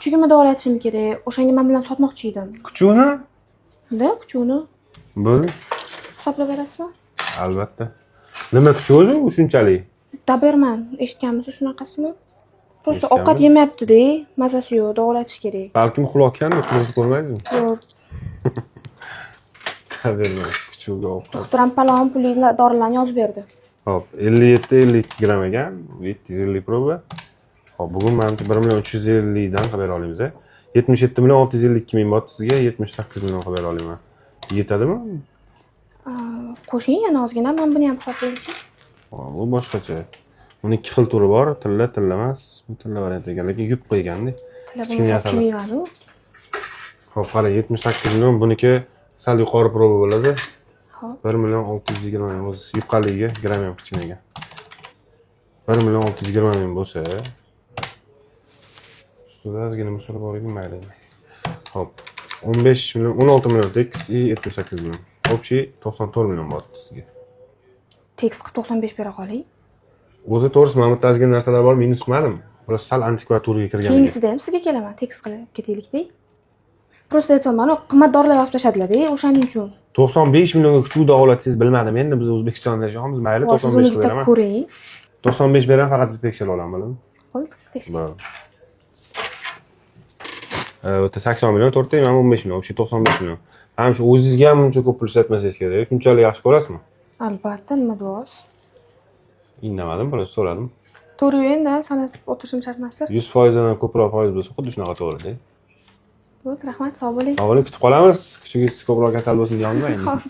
Kuchugimni davolatishim kerak. O'shanga man bilan sotmoqchi edim. Kuchugini? Да, kuchugini. Bo'ldi. Hisoblab berasizmi? Albatta. Nima kuchuk o'zi u shunchalik? Doberman, eshitganmisiz shunaqasini? Просто Eshitganmiz. Ovqat yemayapti-da, mazasi yo'q, davolatish kerak. Balkim uxlayotgandir, turg'izib ko'rmaydingizmi? Yo'q. Doberman kuchugga ovqat. Doktor ham palon pulli dorilarni yozib berdi. Xo'p, 57 52 gramm ekan, 750 proba. Xo'p, bugun manimcha 1 million 350 dan qilib bera olamiz. 77 million 652 ming bor sizga, 78 million qilib bera olaman. Yetadimi? Qo'shing yana ozgina, man buni ham hisoblaychi. Hop, bu boshqacha. Uni ikki xil turi bor, tilla, tilla emas. Bu tilla variant ekan, lekin yupqa ekanda. Tilla Kichkina bo'lmasa asali. Kim yeyadi u? Xo'p, qarang, 78 million, buniki sal yuqori proba bo'ladi. Xo'p. 1 million 620 ming, o'zi yupqaligiga gramm ham kichkina ekan. 1 million 620 ming bo'lsa, ustida ozgina мусор bor edi, mayli. Xo'p, 15 million, 16 million tekis и 78 million. Общий 94 million bor sizga. Tekis qilib 95 bera qoling. O'zi to'g'risi, mana bu yerda ozgina narsalar bor, minus qilmadim. Просто sal antikvaturaga kirgan. Keyingisida ham sizga kelaman, tekis qilib ketaylik-da. Просто aytyapman, mana qimmat dorilar yozib tashladilar-da, o'shaning uchun. 95 millionga kuchuk davolatsangiz, bilmadim. Endi biz O'zbekistonda yashayapmiz, mayli, Hozir siz 95 uni qilib bitta beraman. ko'ring. 95 beraman, faqat bitta tekshirib olaman, biladimi? Bo'ldi, tekshir. Bo'ldi. Bu yerda 80 million, to'rtta, mana 15 million, общий 95 million. Ham shu o'zingizga ham uncha ko'p pul ishlatmasangiz kerak. Shunchalik yaxshi ko'rasizmi? Albatta, nima deyapsiz? Indamadim, просто so'radim. To'g'ri, endi sanab o'tirishim shart emasdir. 100% dan ham ko'proq foiz bo'lsa, xuddi shunaqa to'g'ri-da. Bo'ldi, rahmat, sog' bo'ling. Sog' bo'ling, kutib qolamiz. Kuchugingiz ko'proq kasal bo'lsin deyolmayman. Xo'p.